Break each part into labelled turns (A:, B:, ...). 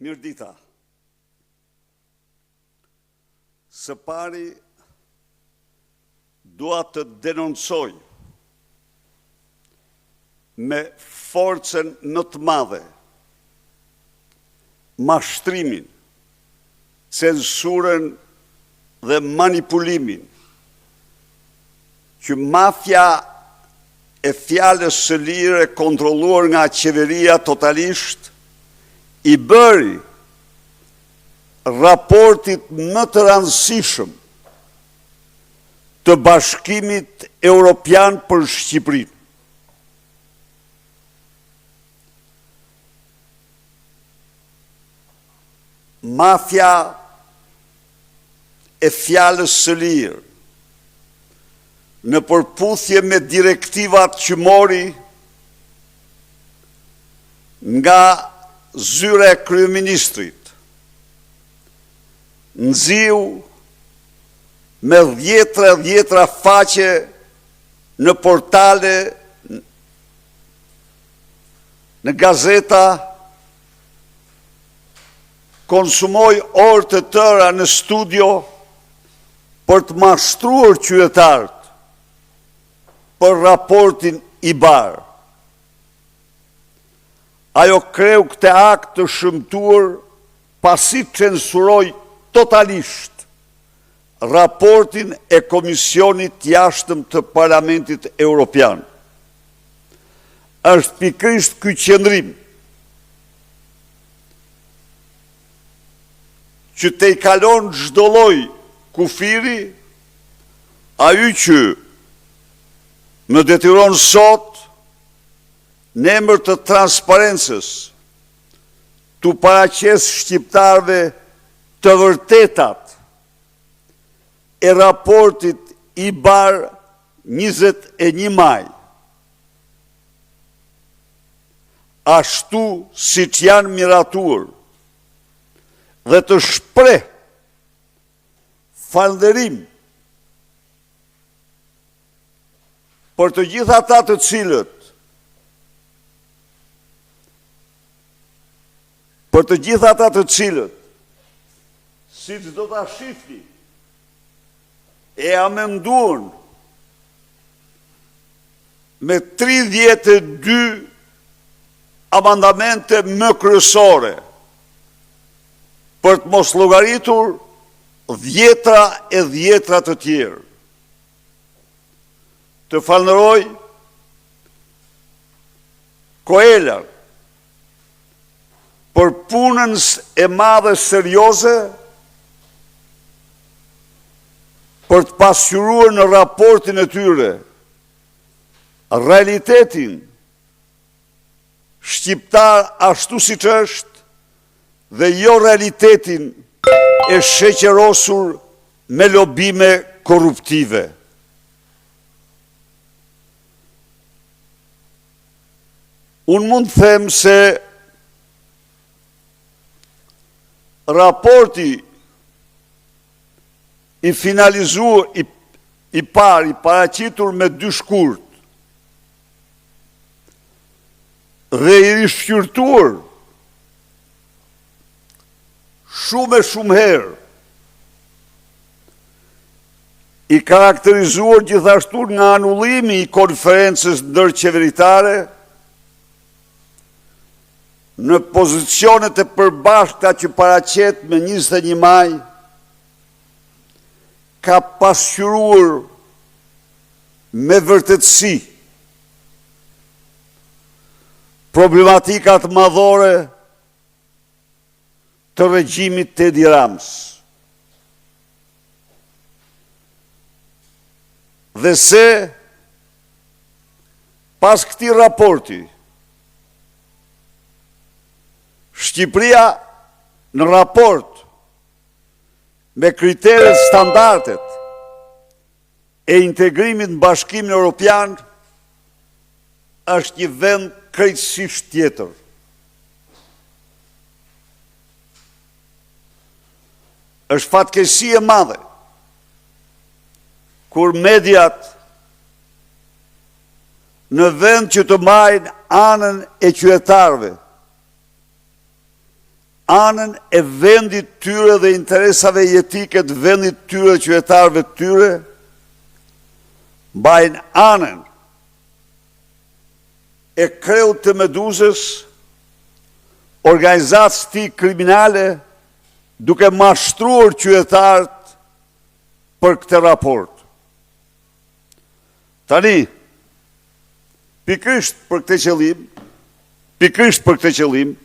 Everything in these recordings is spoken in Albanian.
A: Mirëdita. Së pari, dua të denoncoj me forcën më të madhe mashtrimin, censurën dhe manipulimin që mafia e fjalës së lirë e kontrolluar nga qeveria totalisht i bëri raportit më të rëndësishëm të Bashkimit Europian për Shqipërinë. Mafia e fjalës së lirë, në përputhje me direktivat që mori nga zyra e kryeministrit, nxiu me dhjetra e dhjetra faqe në portale, në gazeta, konsumoi orë të tëra në studio për të mashtruar qytetarët për raportin IBAR. Ajo kreu këtë akt të shëmtuar pasi censuroi totalisht raportin e Komisionit të Jashtëm të Parlamentit Europian. Është pikërisht ky qëndrim që tejkalon çdo lloj kufiri, ai që më detyron sot në emër të transparencës t'u paraqes shqiptarëve të vërtetat e raportit IBAR 21 maj, ashtu siç janë miratuar dhe të shpreh falënderim për të gjithë ata të cilët për të gjithë ata të cilët siç do ta shihni e amenduan me 32 amandamente më kryesore për të mos llogaritur dhjetra e dhjetra të tjerë. Të falënderoj COELA për punën e madhe serioze për të pasqyruar në raportin e tyre realitetin shqiptar ashtu siç është dhe jo realitetin e sheqerosur me lobime korruptive. Unë mund të them se raporti i finalizuar i, i parë, i paraqitur me 2 shkurt dhe i rishqyrtuar shumë e shumë herë i karakterizuar gjithashtu nga anullimi i konferencës ndërqeveritare në pozicionet e përbashkëta që paraqet me 21 maj, ka pasqyruar me vërtetësi problematikat madhore të regjimit të Edi Ramës. Dhe se pas këtij raporti Shqipëria në raport me kriteret standardet e integrimit në Bashkimin Europian është një vend krejtësisht tjetër. Është fatkeqësi e madhe kur mediat në vend që të mbajnë anën e qytetarëve, anën e vendit tyre dhe interesave jetike të vendit tyre dhe qytetarëve të tyre, mbajnë anën e kreut të Meduzës, organizatës së tij kriminale, duke mashtruar qytetarët për këtë raport. Tani, pikërisht për këtë qëllim, pikërisht për këtë qëllim,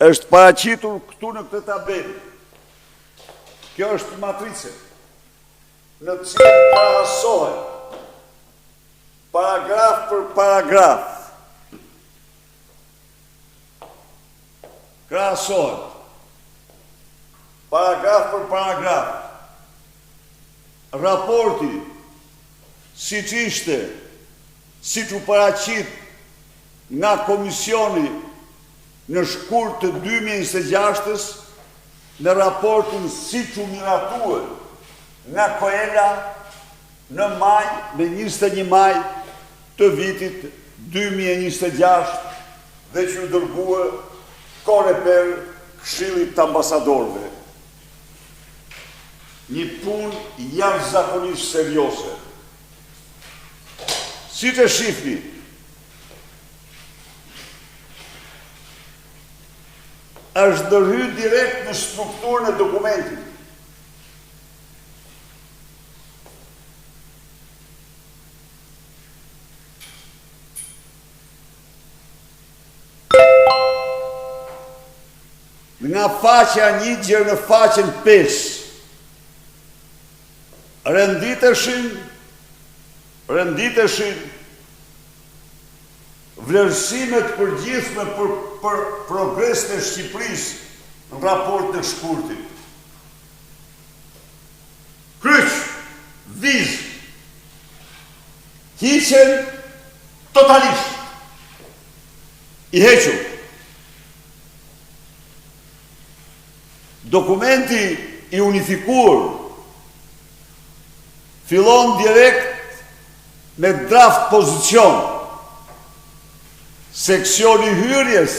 A: është paraqitur këtu në këtë tabelë. Kjo është matrice në të cilën krahasohet paragraf për paragraf. Krahasohet paragraf për paragraf raporti siç ishte, siç u paraqit nga komisioni në shkurt të 2026-ës në raportin siç u miratua nga COELA në maj, në 21 maj të vitit 2026 dhe që u dërgue Coreper Këshillit të Ambasadorëve. Një punë jashtëzakonisht serioze. Siç e shihni, është ndërhy direkt në strukturën e dokumentit. Nga faqja një gjer në faqen 5, renditeshin, renditeshin vlerësime të përgjithshme për, për progresin e Shqipërisë në raportin e shkurtit. Kryq, vizë, hiqen totalisht, i hequr. Dokumenti i unifikuar fillon direkt me draft pozicion. Seksioni hyrjes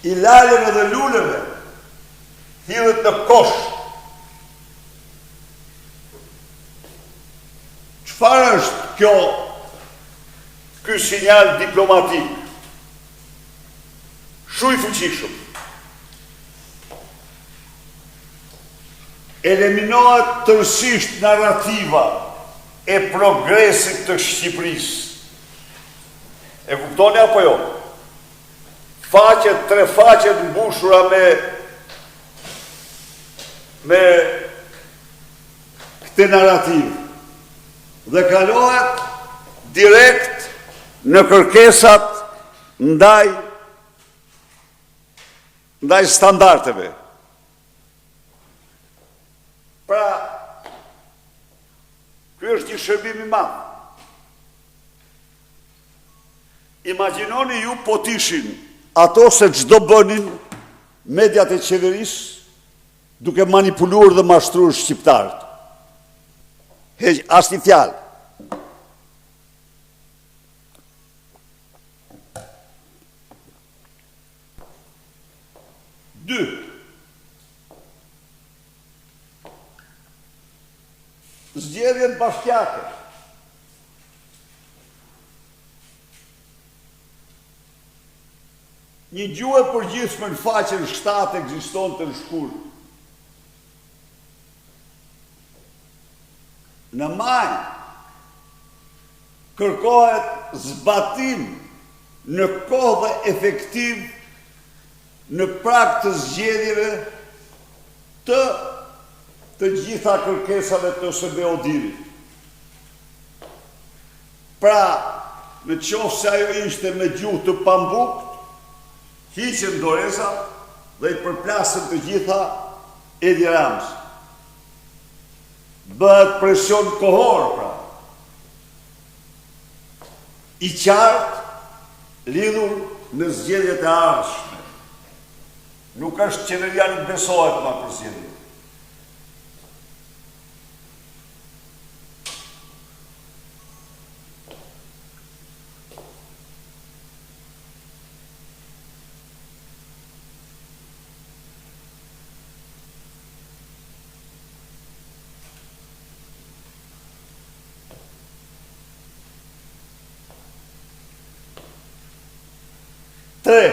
A: i laleve dhe luleve hidhet në kosh. Çfarë është kjo ky sinjal diplomatik? Shumë i fuqishëm. Eliminohet tërësisht narrativa e progresit të Shqipërisë. E kuptoni apo jo? Faqet, tre faqet mbushura me me këtë narrativë dhe kalohet direkt në kërkesat ndaj ndaj standardeve. Pra, ky është një shërbim i madh. Imagjinoni ju po t'ishin ato se ç'do bënin mediat e qeverisë duke manipuluar dhe mashtruar shqiptarët. Heq asnjë fjalë. Dy. Zgjedhjet bashkiake. Një gjuhë e përgjithshme në faqen 7 ekzistonte në shkurt. Në maj kërkohet zbatim në kohë dhe efektiv në prag të zgjedhjeve të të gjitha kërkesave të OSBE-ODIHR-it. Pra, në qoftë se ajo ishte me gjuhë të pambuktë, hiqen dorezat dhe i përplasen të gjitha Edi Ramës. Bëhet presion kohor, pra. I qartë lidhur në zgjedhjet e ardhshme. Nuk është qeveria nuk besohet ma për zgjedhjet. 3.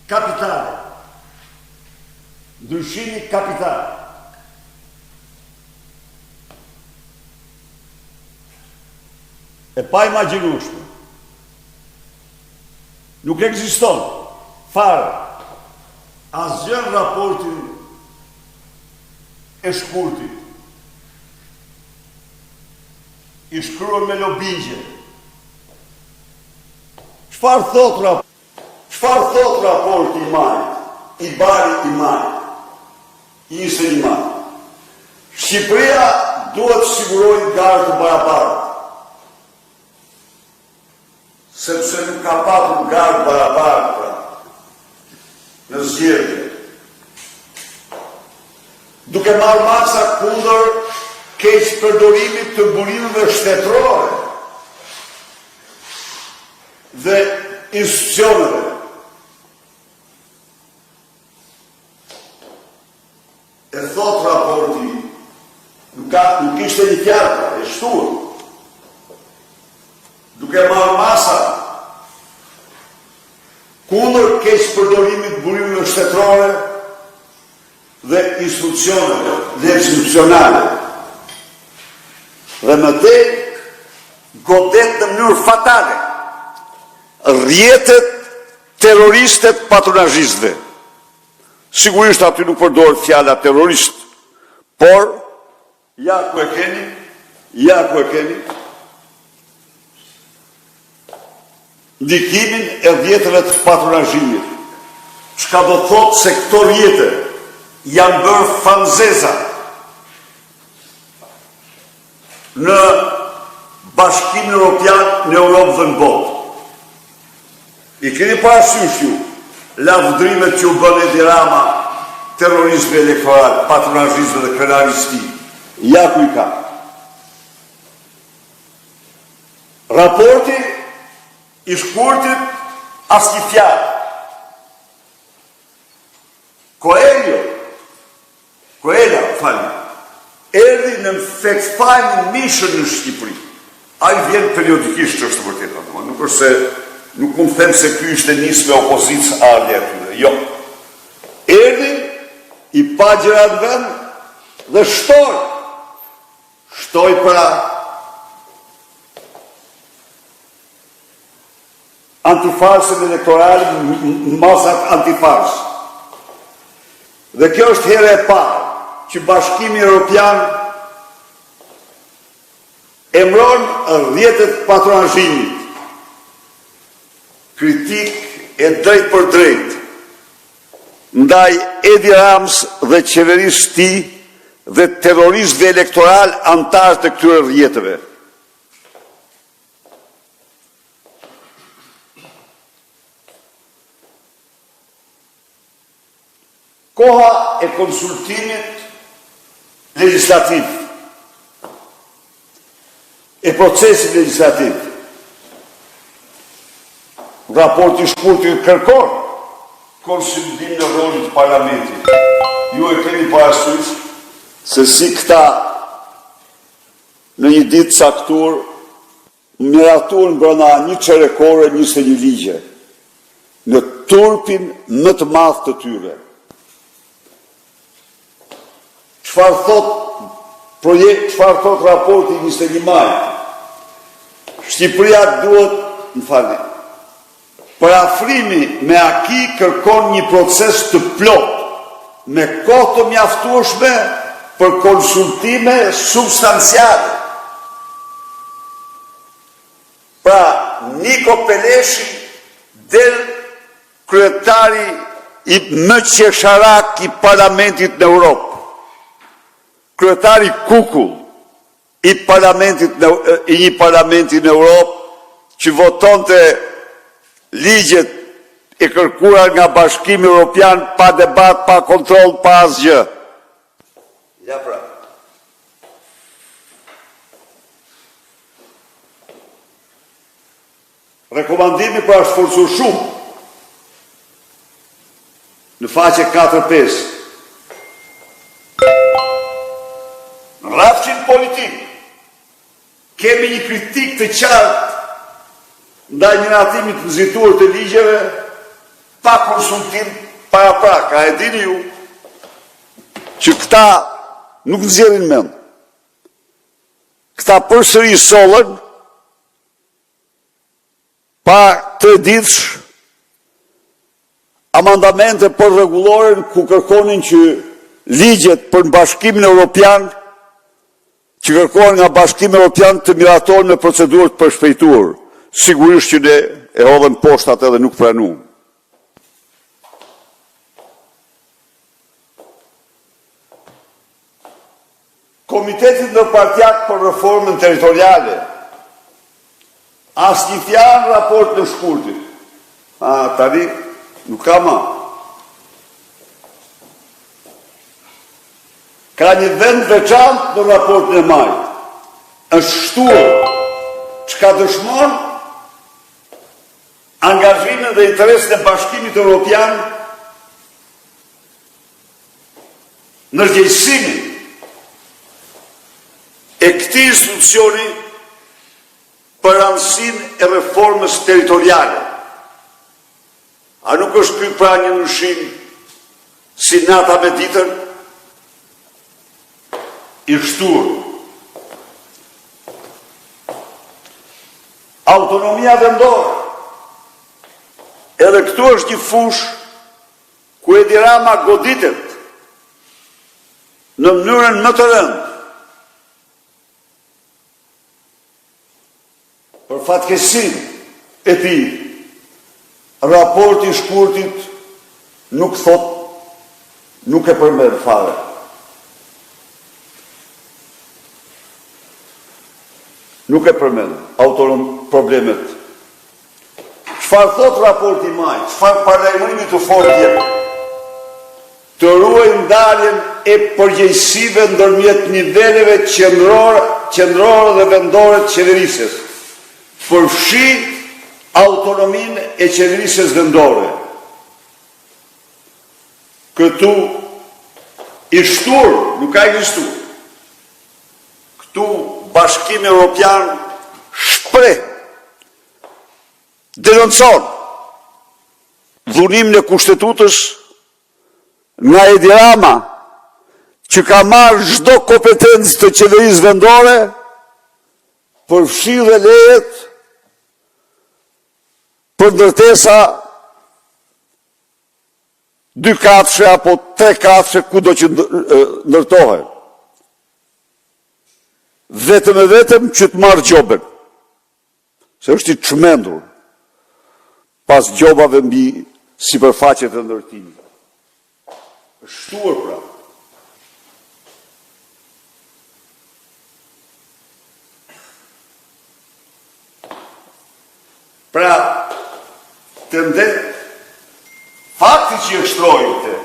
A: Kapitale. Ndryshimi kapital. E paimagjinueshme. Nuk ekziston fare asgjë në raportin e shkurtit. I shkruar me lobingje. Çfarë thotë rap Çfarë thotë raporti i majit, i bari i majit, i 21 majit? Shqipëria duhet të sigurojë garë të barabartë. Sepse nuk ka patur garë të barabartë pra në zgjedhje. Duke marrë masa kundër keqpërdorimit të burimeve shtetërore dhe institucioneve. E thotë raporti, nuk ka, nuk ishte një fjalë, pra, e shtuar. Duke marrë masa kundër keqpërdorimit të burimeve shtetërore dhe institucioneve dhe institucionale. Dhe më tej godet në mënyrë fatale rrjetet terroriste të patronazhistëve. Sigurisht aty nuk përdoret fjala terrorist, por ja ku e keni, ja ku e keni ndikimin e rrjeteve të patronazhimit, çka do të thotë se këto rrjete janë bërë famëzeza në Bashkimin Europian, në Europë dhe në botë. I keni parasysh ju lavdërimet që u bën Edi Rama terroristëve elektoralë, patronazhistëve dhe krenarisë së tij? Ja ku i ka. Raporti i shkurtit asnjë fjalë. Coelho Coelho, falni, erdhi në fact finding mission në Shqipëri. Ai vjen periodikisht është e vërteta, domethënë nuk është se nuk mund të them se ky ishte nismë e opozitës ardhja e tyre. Jo. Erdhi i pa gjërat në vend dhe shtoi. Shtoi pra antifarsën elektorale, masat antifarsë. Dhe kjo është hera e parë që Bashkimi Europian emëron rrjetet e patronazhimit, kritikë e drejtpërdrejtë ndaj Edi Ramës dhe qeverisë së tij dhe terroristëve elektoralë anëtarë të këtyre rrjeteve. Koha e konsultimit legjislativ, e procesit legjislativ, raporti i shkurtit kërkon konsolidimin e rolit të parlamentit. Ju e keni parasysh se si këta në një ditë caktuar Miratuan brenda një çerek ore 21 ligje, në turpin më të madh të tyre. Çfarë thotë projekt, çfarë thotë raporti i 21 majit? Shqipëria duhet, më falni, përafrimi me acquis kërkon një proces të plotë, me kohë të mjaftueshme për konsultime substanciale. Pra, Niko Peleshi del kryetari i më qesharak i parlamentit në Europë. Kryetari kukull i parlamentit në, i një parlamenti në Europë që votonte ligjet e kërkuara nga Bashkimi Europian pa debat, pa kontroll, pa asgjë. Ja pra. Rekomandimi pra është forcuar shumë. Në faqe 4-5. Në rrafshin politik, kemi një kritikë të qartë. ndaj miratimit të nxituar të ligjeve pa konsultim paraprak. A e dini ju që këta nuk nxjerrin mend? Këta përsëri sollën Para tre ditësh, amandamente për rregulloren ku kërkonin që ligjet për Bashkimin Europian, që kërkohen nga Bashkimi Europian të miratohen me procedurë të përshpejtuar. Sigurisht që ne e hodhëm poshtë atë dhe nuk pranuam. Komiteti Ndërpartiak për Reformën Territoriale, asnjë fjalë në raportin e shkurtit. A, tani, nuk ka ma. Ka një vend të veçantë në raportin e majit. Është shtuar, çka dëshmon angazhimin dhe interesin e Bashkimit Europian Ndërgjegjësimin e këtij institucioni për rëndësinë e reformës territoriale. A nuk është ky pra një ndryshim si nata me ditën? I shtuar. Autonomia vendore. Edhe këtu është një fushë Ku Edi Rama goditet në mënyrën më të rëndë. Për fatkeqësinë e tij, raporti i shkurtit nuk thotë, nuk e përmend fare. Nuk e përmend autonom problemet Çfarë thotë raporti i majit? Çfarë paralajmërimi të fortë jep? Të ruajë ndarjen e përgjegjësive ndërmjet niveleve qendrore, qendrore dhe vendore të qeverisjes, përfshi autonominë e qeverisjes vendore. Këtu i shtuar nuk ka ekzistuar. Këtu Bashkimi Europian shpreh Denoncon dhunimin e Kushtetutës nga Edi Rama, që ka marrë çdo kompetencë të qeverisë vendore, përfshi dhe lejet për ndërtesa dykatëshe apo trekatëshe kudo që ndërtohen. Vetëm e vetëm që të marrë gjobën. Se është i çmendur pas gjobave mbi sipërfaqet e ndërtimit. Është shtuar pra. Pra, tende, fakti që e shtroi këtë,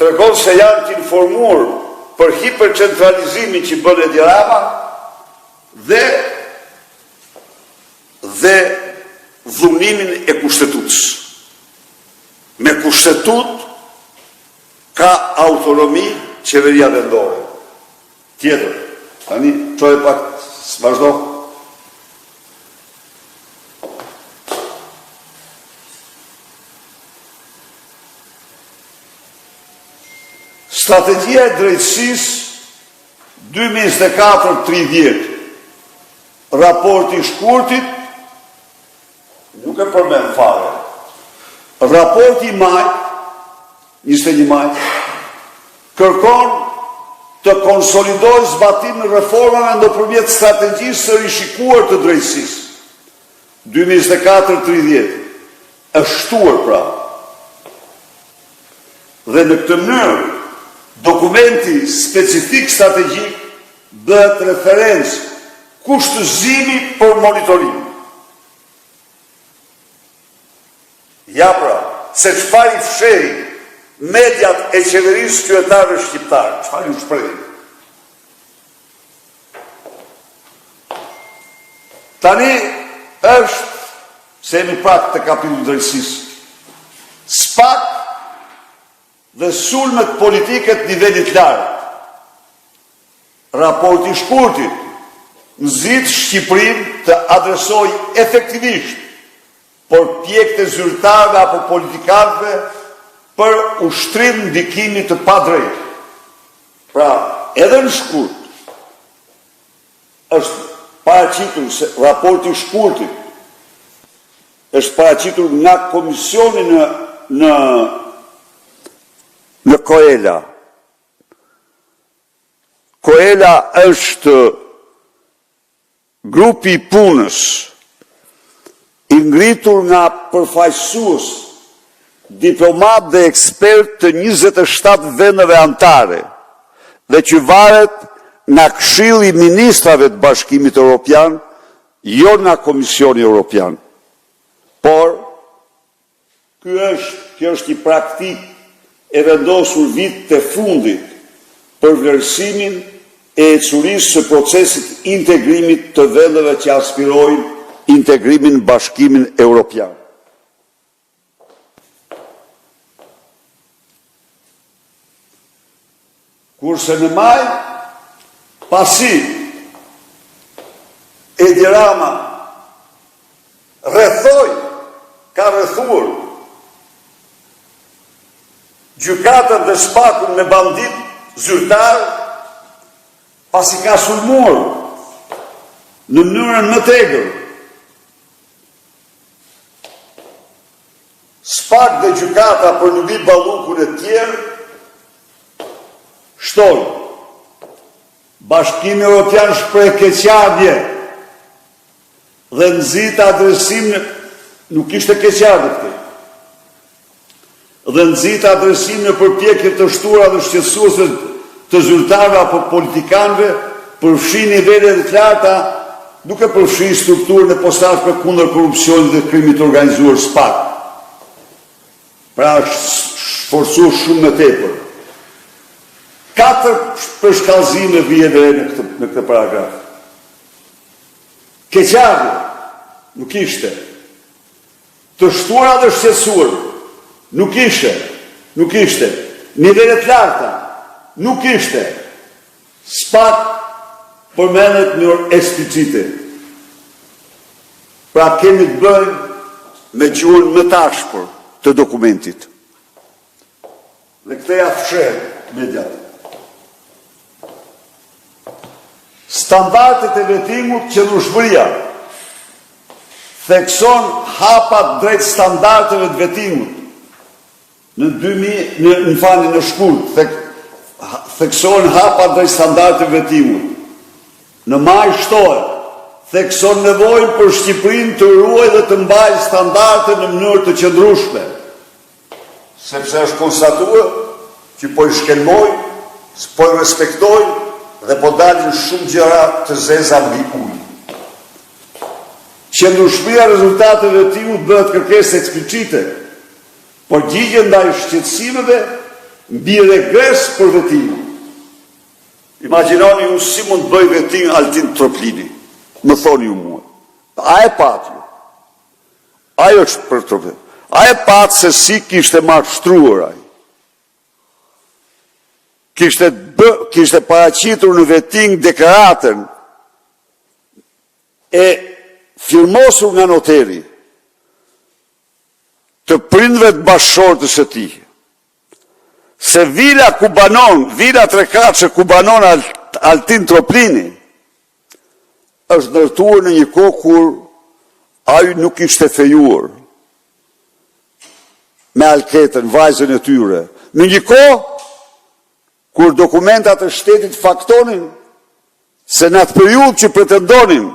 A: tregon se janë të informuar për hipercentralizimin që bën Edi Rama dhe dhe dhunimin e Kushtetutës. Me Kushtetutë ka autonomi qeveria vendore. Tjetër, tani çoje pak, vazhdo. Strategjia e drejtësisë 2024-30, raporti i shkurtit, nuk e përmend fare. Raporti i majit, 21 maj, kërkon të konsolidojë zbatimin e reformave nëpërmjet strategjisë së rishikuar të drejtësisë. 2024-30 është shtuar pra. Dhe në këtë mënyrë, dokumenti specifik strategjik bëhet referencë kushtëzimi për monitorim. Ja pra, se çfarë i fshehin mediat e qeverisë qytetarëve shqiptarë, çfarë ju shprehin. Tani është se jemi prapë te kapitulli i drejtësisë. SPAK dhe sulmet politike të nivelit të lartë. Raporti i shkurtit nxit Shqipërinë të adresojë efektivisht përpjekjet e zyrtarëve apo politikanëve për ushtrim ndikimi të padrejtë. Pra, edhe në shkurt është paraqitur se raporti i shkurtit është paraqitur nga komisioni në në në Koela. Koela është grupi i punës i ngritur nga përfaqësues, diplomatë dhe ekspertë të 27 vendeve anëtare dhe që varet nga Këshilli i Ministrave të Bashkimit Europian, jo nga Komisioni Europian. Por, ky është, kjo është një praktikë e vendosur vitet e fundit për vlerësimin e ecurisë së procesit të integrimit të vendeve që aspirojnë integrimin në Bashkimin Europian. Kurse në maj, pasi Edi Rama rrethoi, ka rrethuar gjykatat dhe SPAK-un me banditë zyrtarë, pasi ka sulmuar në mënyrën më të egër SPAK dhe gjykata për Lubi Ballukun e të tjerë, shtoi, Bashkimi Europian shpreh keqardhje dhe nxit adresim nuk ishte keqardhje këtej. Dhe nxit adresim në përpjekje të shtuara dhe shqetësuese të zyrtarëve apo politikanëve, përfshi nivele të larta, duke përfshi strukturën e posaçme kundër korrupsionit dhe krimit të organizuar SPAK. Pra është sforcuar shumë më tepër. Katër përshkallëzime vihen re në këtë në këtë paragraf. Keqardhje nuk ishte. Të shtuara dhe shqetësuar nuk ishte, nuk ishte. Nivele të larta nuk ishte. SPAK përmendet në mënyrë eksplicite. Pra kemi të bëjmë me gjuhën më të ashpër të dokumentit. Dhe këtë ia fsheh mediat. Standardet e vetingut qëndrueshmëria thekson hapat drejt standardeve të vetingut në 2000 në më falni në shkurt thek, theksohen hapat drejt standardeve të vetingut. Në maj shtohet thekson nevojën për Shqipërinë të ruajë dhe të mbajë standarde në mënyrë të qëndrueshme. Sepse është konstatuar që po i shkelmojnë, s'po i respektojnë dhe po dalin shumë gjëra të zeza mbi ujë. Qëndrueshmëria e rezultateve të vetingut bëhet kërkesë eksplicite, përgjigje ndaj shqetësimeve mbi regres për vetingun. Imagjinoni ju si mund të bëjë veting Altin Troplini. Më thoni ju mua. A e patë ju? Ajo është për Troplinin. A e patë se si kishte mashtruar ai? Kishte bë, kishte paraqitur në veting deklaratën e firmosur nga noteri të prindve të bashkëshortes së tij. Se vila ku banon, vila trekatëshe ku banon Altin Troplini, është ndërtuar në një kohë kur ai nuk ishte fejuar me Alketën, vajzën e tyre. Në një kohë kur dokumentat e shtetit faktonin se në atë periudhë që pretendonin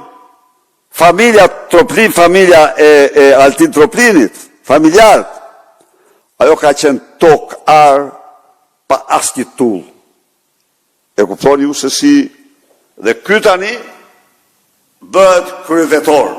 A: familja Troplin, familja e, e Altin Troplinit, familjarët, ajo ka qenë tokë arë pa asnjë tullë. E kuptoni ju se si dhe ky tani bëhet kryevetor.